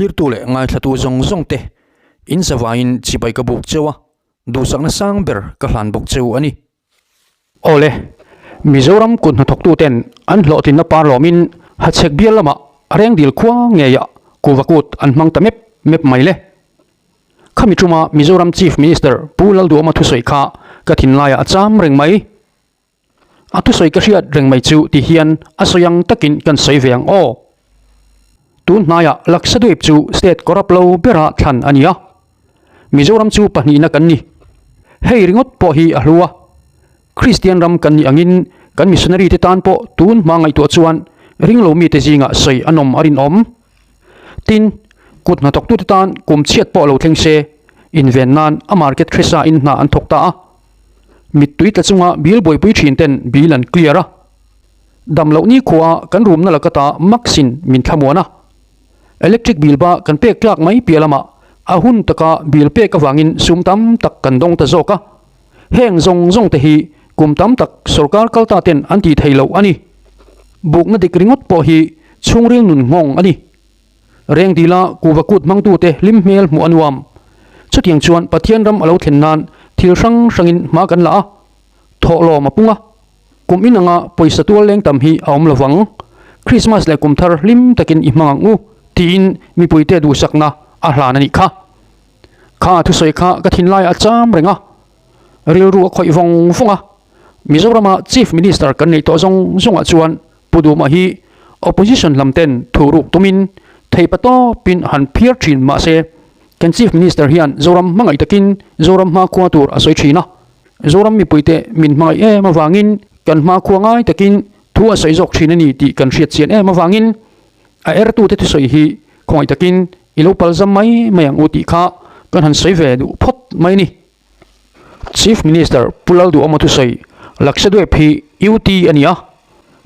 Thlirtu leh ngaithlatu zawng zawng te in zavaiin chibai ka buk cheu a, duhsakna sang ber ka hlan bawk cheu a ni. Awle, Mizoram kut hnathawktu ten an hlawhtlinna par lawmin Hachhek bial lamah Rengdil khua ngeiah kuva kut an hmang ta mep mep mai le. Khami tuma Mizoram Chief Minister Pu Lalduhawma thusawi kha ka thinlaiah a cham reng mai. A thusawi ka hriat reng mai chu ti hian a sawi ang takin kan sawi ve ang aw. Tun hnaiah Lakshadweep chu state corrupt lo bera thlan a ni a, Mizoram chu pahnihna kan ni. Hei ringawt pawh hi a hlu a, Kristian ram kan nih angin kan missionary te tan pawh tun hma ngaihtuah chuan ringlo mite zingah sawi a nawm a rinawm. Tin, kut hnathawktute tan kum chhiat pawh lo thleng se, inven nan a market hresa in hna an thawk ta a. Mittui tla chunga bill buaipui thin ten bill an clear a. Dam loh ni khua kan room na lakata Max-in min thlamuan a. Electric bill ba kan pek tlak mai piah lamah a hun taka bill pek avangin sum tam tak kan dawng ta zawk a. Heng zawng zawng te hi kum tam tak sorkar kalta ten an tih theih loh a ni. Bukna dik ringawt pawh hi chhungril nun nghawng a ni. Rengdila kuva kut hmangtute hlim hmel hmuh a nuam. Chutiang chuan Pathian ram a lo thlen nan thil hrang hrangin hma kan la a, thawhlawm a pung a. Kum inanga pawisa tual leng tam hi a awm lovang. Krismas leh kum thar hlim takin i hmang ang u, tiin mipuite duhsakna a hlan a nih kha. Kha thusawi kha ka thinlai a cham reng a, rilru a khawih vawng vawng a. Mizorama Chief Minister kan neih tawh zawng zawngah chuan Pu Duma hi Opposition lam ten thu ruk tumin theipa tawpin han phiar thin mahse kan Chief Minister hian Zoram hmangaih takin Zoram hmakhua tur a sawi thin a. Zoram mipuite min hmangaih em avangin kan hmakhua ngai takin thu a sawi zawk thin a ni tih kan hriat chian em avangin a ertute thusawi hi khawngaih takin i lo palzam mai mai ang u tih kha kan han sawi ve duh phawt mai a ni. Chief Minister Pu Lalduhawma thusawi Lakshadweep hi UT a ni a,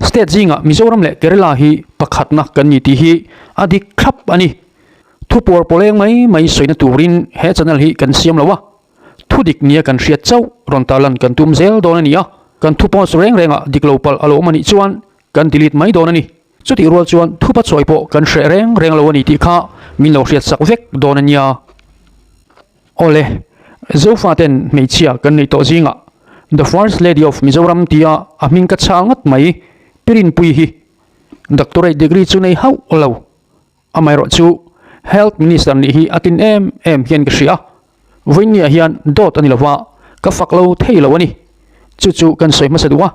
State zingah Mizoram leh Kerala hi pakhatna kan ni tih hi a dik thlap a ni. Thupuar pawleng mai mai sawina turin he channel hi kan siam lo a, thu dik nia kan hriat chauh rawn tarlan kan tum zel dawn a ni a, kan thu post reng rengah dik lo palh a lo awm a nih chuan kan delete mai dawn a ni. Chutih rual chuan thupa chawi pawh kan hreh reng reng lo a ni tih kha min lo hriatsak vek dawn a nia. Awle, Zofa ten hmeichhia kan neih tawh zingah The First Lady of Mizoram tia a hming ka chhal ngat mai Pirinpui hi Doctorate degree chu nei hauh lo. Amaherawh chu Health Minister nih hi a tin em em hian ka hria. Vawiinniah hian dawt a ni lova, ka fak lo thei lo a ni. Chu chu kan sawi hmasa duh a.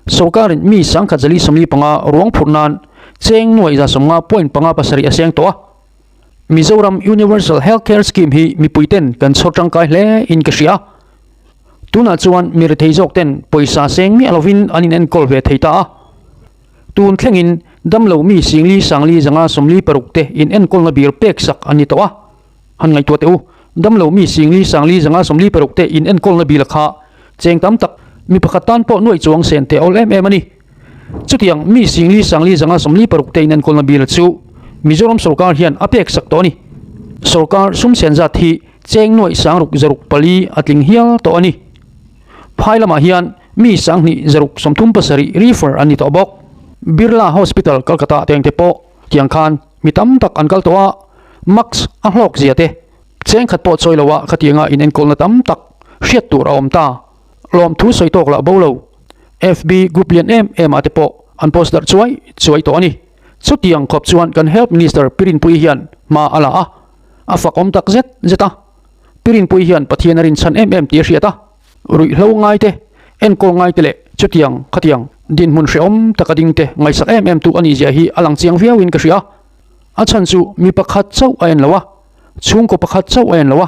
Sorkarin mi sangkhat zali 45 ruang phurh nan cheng nuaih za 50 point 5 7 a seng tawh a. Mizoram Universal Health Care Scheme hi mipui ten kan chhawr tangkai hle in ka hria. Tunah chuan mi rethei zawk ten pawisa seng miah lovin an inenkawl ve thei ta a. Tun thlengin damlo mi singli sangli zanga 46 te inenkawlna bir pek sak an ni tawh a. Han ngaihtuah teh u, damlo mi singli sangli zanga 46 te inenkawlna bila kha cheng tam tak mi pakhat tan pawh nuaih chuang sen teh awl em em a ni. Chutiang mi singli sangli zanga 46 te inenkawlna bila chu Mizoram sorkar hian a pek sak tawh a ni. Sorkar sum sen zat hi cheng nuaih sangruk zaruk pali a tling hial tawh a ni. Phai lamah hian mi 2 zaruk 37 refer an ni tawh bawk. Birla Hospital Kolkata tengte pawh tiang khan mi tam tak an kal tawh a, mask a hlawk zia te cheng khat pawh chawi lo a khatianga inenkawlna tam tak hriat tur a awm ta. Lawmthu sawi tawk lah bo lo. FB group lian em em ah te pawh an post darh chuai chuai tawh a ni. Chutiang khawp chuan kan Health Minister Pirinpui hian hma a la a, a fakawm tak zet zet a. Pirinpui hian Pathian a rinchhan em em tih a hriat a, ruihhlo ngai te, enkawl ngai te leh chutiang khatiang dinhmun hrehawm taka ding te ngaihsak em em tu a nih zia hi a lang chiang viauin ka hria. A chhan chu mi pakhat chauh a en lo a, chhungkaw pakhat chauh a en lo a,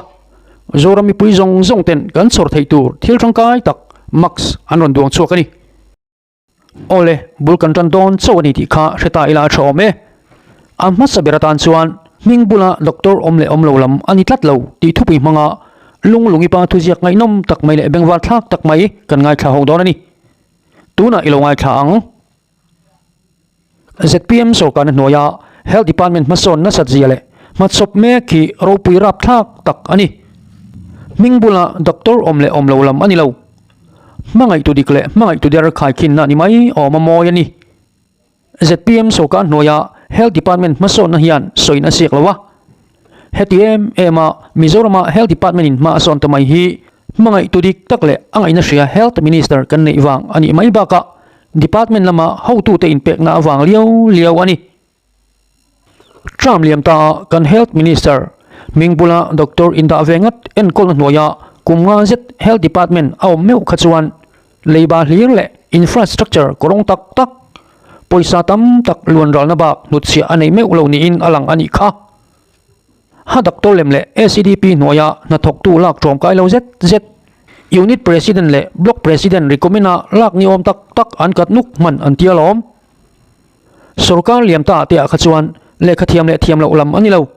Zoram mipui zawng zawng ten kan chhawr theih tur thil tangkai tak mask an rawn duang chhuak a ni. Awle, bul kan tan dawn chauh a ni tih kha hre ta ila a tha awm e. A hmasa ber atan chuan hming bula doctor awm leh awm lo lam a ni tlat lo tih thupui hmanga Lunglungi pa thuziak ngaihnawm tak mai leh bengvar thlak tak mai kan ngaithla ho dawn a ni. Tunah i lo ngaithla ang. Zpm sorkarna hnuaia Health Department hmasawn nasat zia leh hmachhawp mek hi ropui rapthlak tak a ni. Hming bula doctor awm leh awm lo lam a ni lo. Hmangaihtu dik leh hmangaihtu der khaikhinna ni mai awm a mawi a ni. Zpm sorkar hnuaia Health Department hmasawnna hian sawiin a siak lo a. Heti em em a Mizorama Health Department in hma a sawn ta mai hi hmangaihtu dik tak leh a ngaihna hria Health Minister kan neih vang a nih mai bakah Department lama hotute inpekna avang liau liau a ni. Term liam ta a kan Health Minister hming bula Doctor indah ve ngat enkawlna hnuaia kum nga zet Health Department a awm meuh kha chuan leiba hlir leh infrastructure kawrawng tak tak pawisa tam tak luan ralna bak hnutchhiah a nei meuh lo niin a lang a nih kha. Ha Doctor lem leh SEDP hnuaia hnathawktu lak ṭawmkai lo zet zet, Unit President leh Block President recommend-a lak ni awm tak tak an kat nuk hman an ti alawm. Sorkar liam ta ah te ah kha chuan lehkha thiam leh thiam loh lam a ni lo.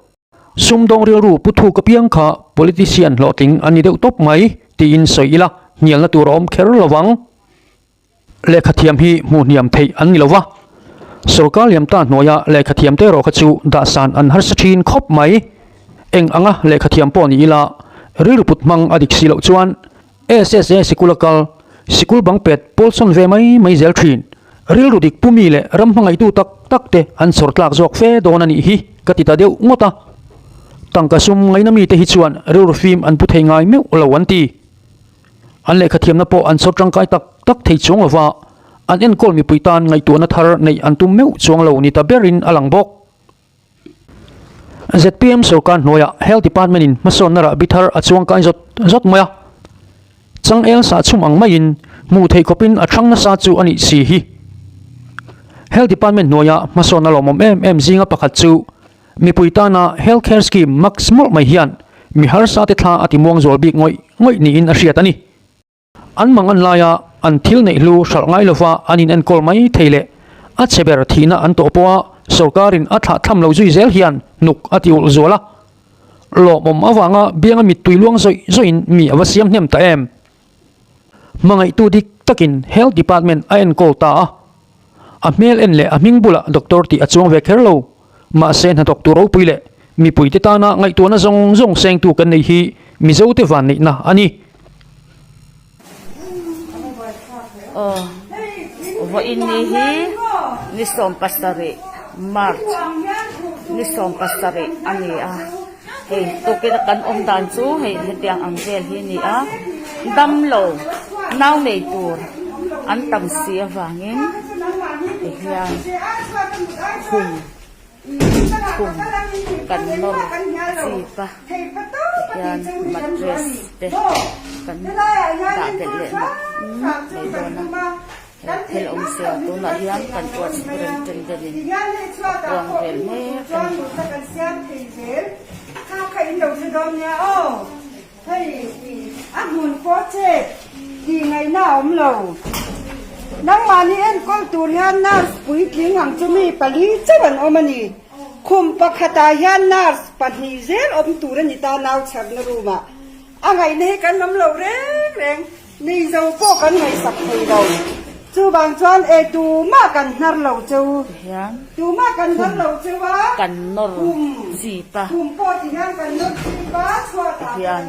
Sumdawng rilru pu thuk apiang kha politician hlawhtling an ni deuh tawp mai tiin sawi ila hnialna tur a awm kher lo vang. Lehkha thiam hi hmuh hniam theih an ni lo va, sorkar liam ta hnuaia lehkha thiam te erawh kha chu dahsan an harsa thin khawp mai. Eng anga lehkha thiam pawh ni ila rilru put hmang a dik si loh chuan SSA sikul a kal, sikul bang pet pawl sawn ve mai mai zel thin. Rilru dik pu mi leh ram hmangaihtu tak tak te an chhawr tlak zawk fe dawn a nih hi ka ti ta deuh ngawt a. Tangka sum ngaina mite hi chuan rilru fim an pu thei ngai meuh lo an ti. An lehkha thiamna pawh an chhawr tangkai tak tak thei chuang lova, an enkawl mipui tan ngaihtuahna thar neih an tum meuh chuang lo ni ta berin a lang bawk. Zpm sorkar hnuaiah Health Department in hmasawnna rahbi thar a chuangkai zawt zawt mai a, changel sahchhum ang maiin hmuh theih khawpin a thang nasa chu a nih si hi. Health Department hnuaia hmasawnna lawmawm em em zinga pakhat chu mipui tana Health Care Scheme max mawlh mai hian mi harsa te thla a ti muang zual bik ngawih ngawih niin a hriat a ni. An mang an laia an thil neih hlu hralh ngai lova an in enkawl mai thei leh a chhe ber thihna an tawh pawha sorkarin a thlah tham lo zui zel hian hnuk a ti ulh zual a. Lawmawm avanga bianga mittui luang zawih zawihin mi a va siam hnem ta em? Hmangaihtu dik takin Health Department a enkawl ta a. A hmel en leh a hming bulah doctor tih a chuang ve kher lo. Mahse hnathawk tur ropui leh mipuite tana ngaihtuahna zawng zawng sengtu kan nei hi Mizote vanneihna a ni. Aw, vawiin ni hi ni 70 March ni 70 a ni a, hei tukina kan awm dan chu hei hetiang ang vel hi a ni a, damlo nau nei tur an tam si avangin tihian khum khum kan nawr chip a tihian mattress te kan dah belh leh nawk mai dawn a he thil awm sia tunah hian kan ward superintendent in a puang vel mek a ni. Hei a hmun pawh chet tih ngaihna a awm lo. Nangmahni enkawl tur hian nurse puitling ang chu mi pali chauh an awm a ni. Khum pakhatah hian nurse pahnih zel awm tur a ni ta nau chherna room ah. A ngaihna hi kan awm lo reng reng. Nei zo pawh kan ngaihsak thei lo. Chuvang chuan e tumah kan hnar lo cheu. Tumah kan hnar lo cheu a. Kan nawr chip a. Khum pawh ti hian kan nawr chip a chhuatah hian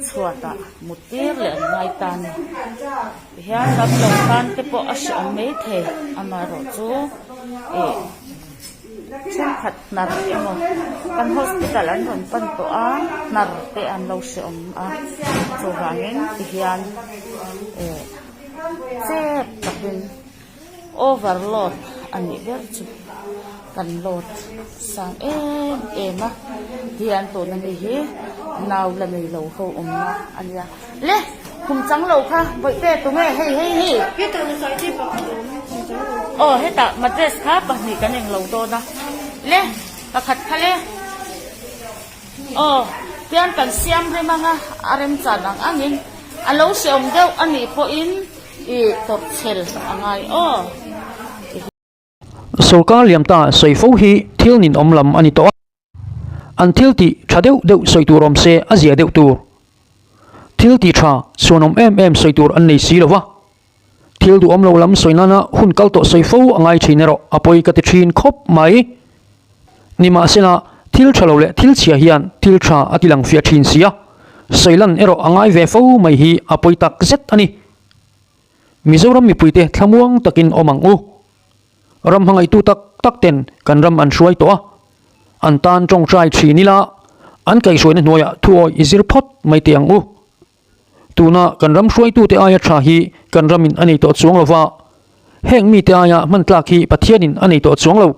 chhuatah mut tir leh an ngai ta a ni. Tihian damlo tan te pawh a hreawm mai thei amaherawh chu ih Thenkhat hnar emaw kan hospital an rawn pan tawh a hnar te an lo hreawm a chuvangin tihian eh chep takin overload a nih ber chu kan load sang em em a tihian tuna mi hi nau la nei lo ho awmna a nia le khum chang lo kha bawihte tunge hei hei hi aw hetah mattress kha pahnih kan englo dawn a le pakhat kha le aw tian kan siam rem anga a remchan ang angin a lo hreawm deuh a nih pawhin ih tawrhchhel a ngai aw. Sorkar liam ta sawi fo hi thil ninawm lam a ni tawh a. An thil tih tha deuh deuh sawi tur awm se a zia deuh tur. Thil tih tha chhuanawm em em sawi tur an nei si lo va. Thil duhawm lo lam sawi nana hun kal tawh sawi fo a ngai thin erawh a pawi ka ti thin khawp mai. Nimahsela thil tha lo leh thil chhia hian thil tha a ti lang fiah thin si a, sawi lan erawh a ngai ve fo mai hi a pawi tak zet a ni. Mizoram mipuite thlamuang takin awm ang u. Ram hmangaihtu tak tak ten kan ram an hruai tawh a, an tan tawngtai thin ila, An kaihhruaina hnuaiah thuawi i zir phawt mai teh ang u. Tuna kan ram hruaitute aia tha hi kan ramin a nei tawh chuang lo va, heng mite aia hman tlak hi Pathianin a nei tawh chuang lo.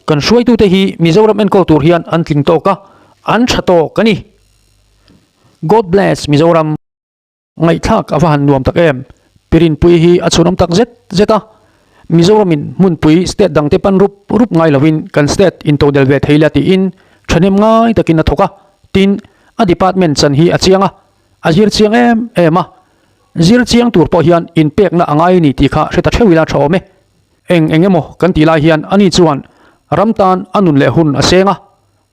Kan hruaitute hi Mizoram enkawl tur hian an tling tawk a, an tha tawk a ni. God bless Mizoram. Ngaihthlak a va han nuam tak em! Pirinpui hi a chhunawm tak zet zet a, Mizoramin hmunpui state dangte pan rup rup ngai lovin kan state intodel ve thei la tiin thahnem ngai takin a thawk a, tin, a department chan hi a chiang a, a zir chiang em em a, zir chiang tur pawh hian inpekna a ngai a ni tih kha hre ta theuh ila tha awm e. Eng eng emaw kan tih lai hian ani chuan ram tan a nun leh hun a seng a,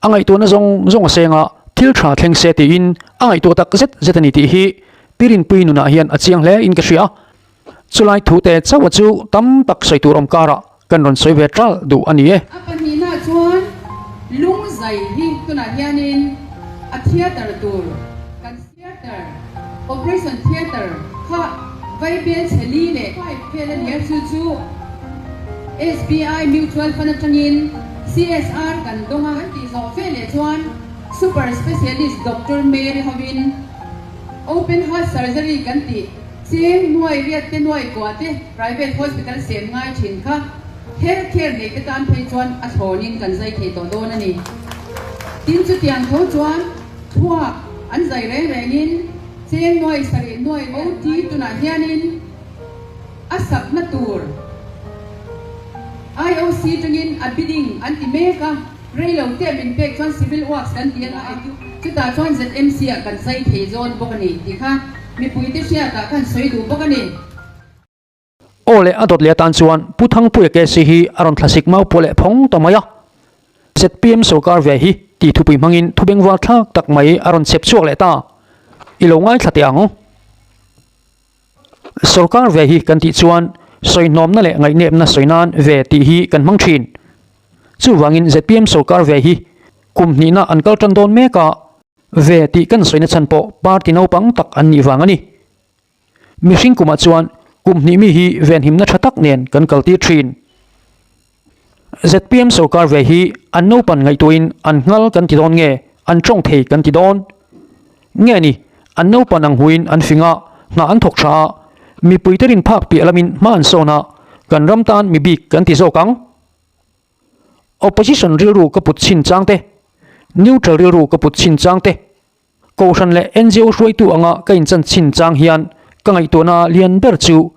A ngaihtuahna zawng zawng a seng a, thil tha thleng se tiin a ngaihtuah tak zet zet a ni tih hi Pi Rinpui nunah hian a chiang hle in ka hria. Chulai thute chauha chu tam tak sawi tur awm karah kan rawn sawi ve ṭal duh a ni e. A pahnihnaah chuan lungzai hi tunah hianin a theatre tur kan theatre, operation theatre kha Vaibel chhe li leh pipe vel a ni a, chu chu SBI Mutual Fund atangin CSR kan dawng a, kan tih zawh ve leh chuan Super Specialist Doctor Mary hovin Open Heart Surgery kan tih cheng nuai riat te nuai kua te private hospital sem ngai thin kha health care nei te tan phei chuan a thlawnin kan zai thei tawh dawn a ni. Tin chutiang tho chuan Thluak an zai reng rengin cheng nuai sarih nuai OT tunah hianin a sakna tur IOC tangin a bidding an ti mek a, rei lo te min pek chuan civil works kan ti anga chutah chuan ZMC ah kan zai thei zawn bawk a ni tih kha mipuite hriatah khan sawi duh bawk a ni. Aw leh a dawt leh atan chuan Pu Thangpuia KC hi a rawn thlasik mau pawh leh phawng ta mai a. ZPM sorkar ve hi tih thupui hmangin thu bengvar thlak tak mai a rawn chep chhuak leh ta. I lo ngaithla teh ang. Sorkar ve hi kan tih chuan sawihnawmna leh ngaihnepna sawi nan ve tih hi kan hmang thin. Chuvangin ZPM sorkar ve hi kum hnihna an kal tan dawn mek a, ve tih kan sawina chhan pawh party naupang tak an nih vang a ni. Mihring kumah chuan kum hnih mi hi venhimna tha tak nen kan kaltir thin. Zpm sorkar ve hi an naupan ngaihtuahin an nghal kan ti dawn nge an tawng thei kan ti dawn? Nge ni, an naupan ang huin an fing a, hna an thawk tha a, mipuite rin phak piah lamin hma an sawn a, kan ram tan mi bik kan ti zawk ang. Opposition rilru ka put chin chang te, neutral rilru ka put chin chang te, Kohhran leh NGO hruaitu anga ka inchan chhin chang hian ka ngaihtuahna lian ber chu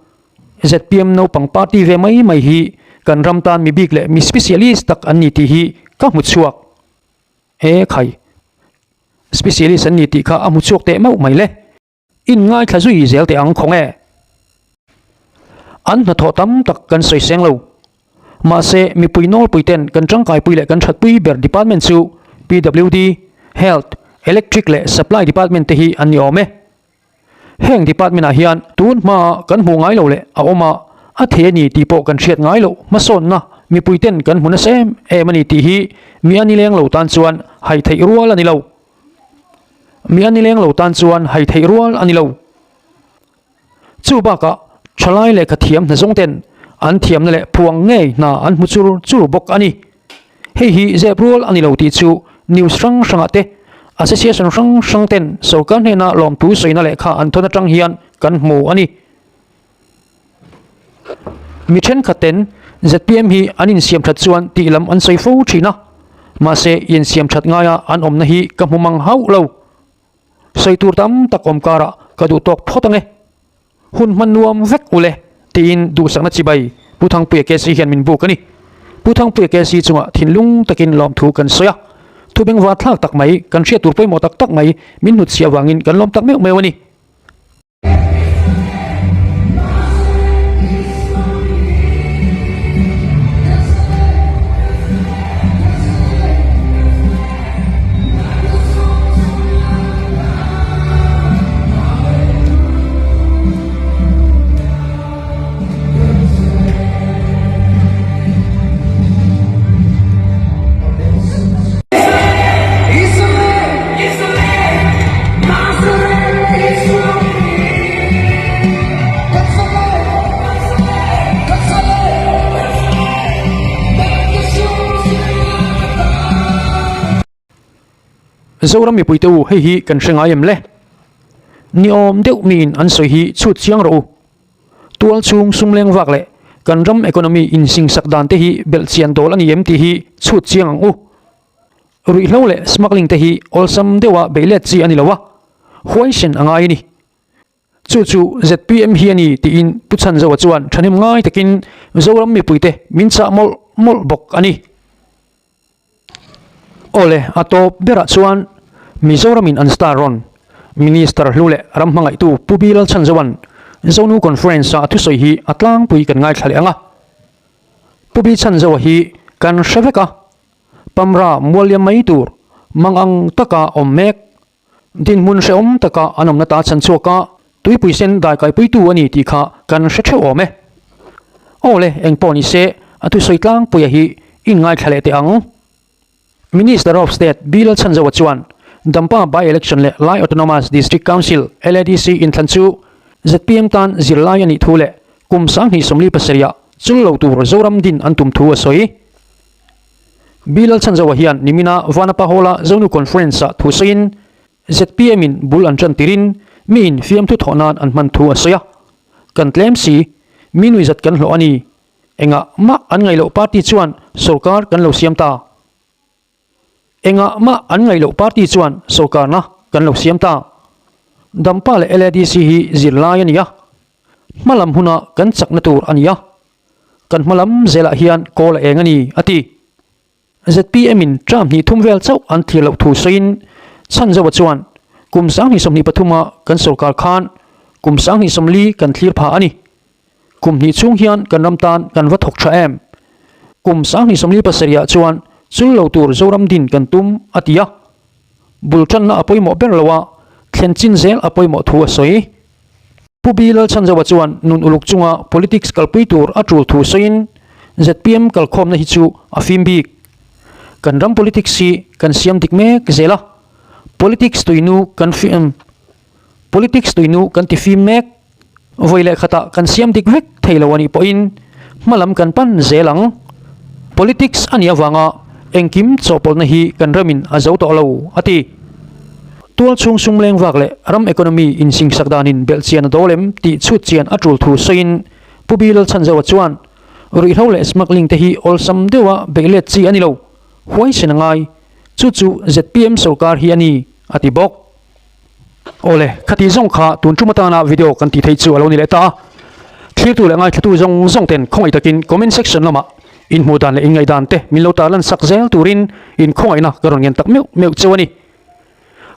zpm naupang party ve mai mai hi kan ram tan mi bik leh mi specialist tak an ni tih hi ka hmu chhuak. E khai. Specialist an ni tih kha a hmu chhuak teh mauh mai le. In ngaithla zui zel teh ang khawng e. An hnathawh tam tak kan sawi seng lo. Mahse, mipui nawlpui ten kan tangkaipui leh kan thatpui ber department chu PWD, Health, Electric leh Supply department te hi an ni awm e. Heng department ah hian tun hmaa kan hmuh ngai lo leh a awm a, a thei a ni tih pawh kan hriat ngai loh hmasawnna mipui ten kan hmu nasa em em a ni tih hi mi a nileng lo tan chuan hai theih rual a ni lo. Mi a nileng lo tan chuan hai theih rual a ni lo. Chu bakah thalai lehkha thiam hna zawng ten an thiamna leh phuang ngei hna an hmu chur chur bawk a ni. Hei hi zep rual a ni lo tih chu news hrang hrangah te association hrang hrang ten sorkar hnena lawmthu sawina lehkha an thawn atang hian kan hmu a ni. Mi thenkhat ten zpm hi an insiam that chuan tih lam an sawi fo thin a, mahse insiam that ngaia an awmna hi ka hmu mang hauh lo. Sawi tur tam tak awm karah ka duh tawk phawt ange. Hun hman nuam vek ule tiin duhsakna chibai Pu Thangpuia KC hian min buk a ni. Pu Thangpuia KC chungah thinlung takin lawmthu kan sawi a, thu bengvar thlak tak mai, kan hriat tur pawimawh tak tak mai min hnutchhiah avangin kan lawm tak meuh meuh a ni. Zoram mipuite u hei hi kan hre ngai em le? Ni awm deuh miin an sawi hi chhut chiang rawh u. Tual chhung sum leng vak leh kan ram economy insingsak dan te hi belh chian dawl a ni em tih hi chhut chiang ang u. Ruihhlo leh smuggling te hi awlsam deuha beih let chi a ni lo a, huaisen a ngai a ni. Chu chu zpm hi a ni tiin Pu Chhanzoa chuan thahnem ngai takin Zoram mipuite min chah mawlh mawlh bawk a ni. Awle, a tawp berah chuan Mizoramin an star rawn Minister hlu leh ram hmangaihtu Pu B Lalchhanzoa'n Zonu Conference-a a thusawi hi a tlangpui kan ngaithla leh ang a. Pu B Chhanzoa hi kan hre vek a, Pamra mualliam mai tur mang ang taka awm mek. Dinhmun hrehawm taka an awmna ta chhan chhuak a, tuipui sen dai kaipuitu a ni tih kha kan hre theuh awm e. Aw le, eng pawh ni se, a thusawi tlangpuia hi in ngaithla leh teh ang. Minister of State B Lalchhanzoa chuan Dampa by-election leh Lai Autonomous District Council, LADC, inthlan chu zpm tan zirlai a nih thu leh kum 2047 ah chul lo tur Zoram din an tum thu a sawi. B Lalchhanzoa hian nimina Vanapa Hall-a Zonu Conference-ah thu sawiin ZPM-in bul an tan tirin miin fiamthu thawh nan an hman thu a sawi a. Kan tlem si, mi nuihzat kan hlawh a ni. Engah mah an ngaih loh party chuan sorkar kan lo siam ta. Engah mah an ngaih loh party chuan sorkarna kan lo siam ta. Dampa leh LADC hi zirlai a ni a. Hmalam huna kan chakna tur a ni a. Kan hma lam zelah hian kawl a eng a ni, a ti. Zpm in term hnih thum vel chauh an thlir loh thu sawiin Chhanzoa chuan, Kum 2023 a kan sorkar khan kum 2040 kan thlir pha a ni. Kum hnih chhung hian kan ram tan kan va thawk tha em? Kum 2047 ah chuan chul lo tur Zoram din kan tum, a ti a. Bul tanna a pawimawh ber lo a, thlen chin zel a pawimawh thu a sawi. Pu B Lalchhanzoa chuan nun uluk chunga politics kalpui tur a tul thu sawiin zpm kalkhawmna hi chu a fim bik. Kan ram politics hi kan siam dik mek zel a, politics tuinu kan politics tuinu kan ti fim mek. Vawi leh khatah kan siam dik vek thei lo a nih pawhin hmalam kan pan zel ang. Politics a nih avanga engkim chawhpawlhna hi kan ramin a zo tawh lo, a ti. Tual chhung sum leng vak leh ram economy insingsak danin belhchian a dawl em tih chhut chian a tul thu sawiin Pu B Lalchhanzoa chuan, Ruihhlo leh smuggling te hi awlsam deuha beih let chi a ni lo, huaisen a ngai. Chu chu zpm sorkar hi a ni, a ti bawk. Awle, khati zawng kha tun tum atana video kan tih theih chu a lo ni leh ta a. Thlirtu leh ngaithlatu zawng zawng ten khawngaih takin comment section lamah inhmuh dan leh inngaihdan te min lo tarlan sak zel turin inkhawngaihna ka rawn ngen tak meuh meuh cheu a ni.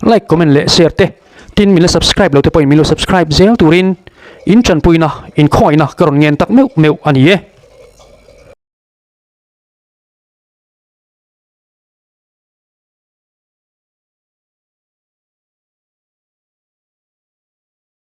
Like, comment leh share te, tin min la subscribe lo te pawhin min lo subscribe zel turin in tanpuina, inkhawngaihna ka rawn ngen tak meuh meuh a ni e.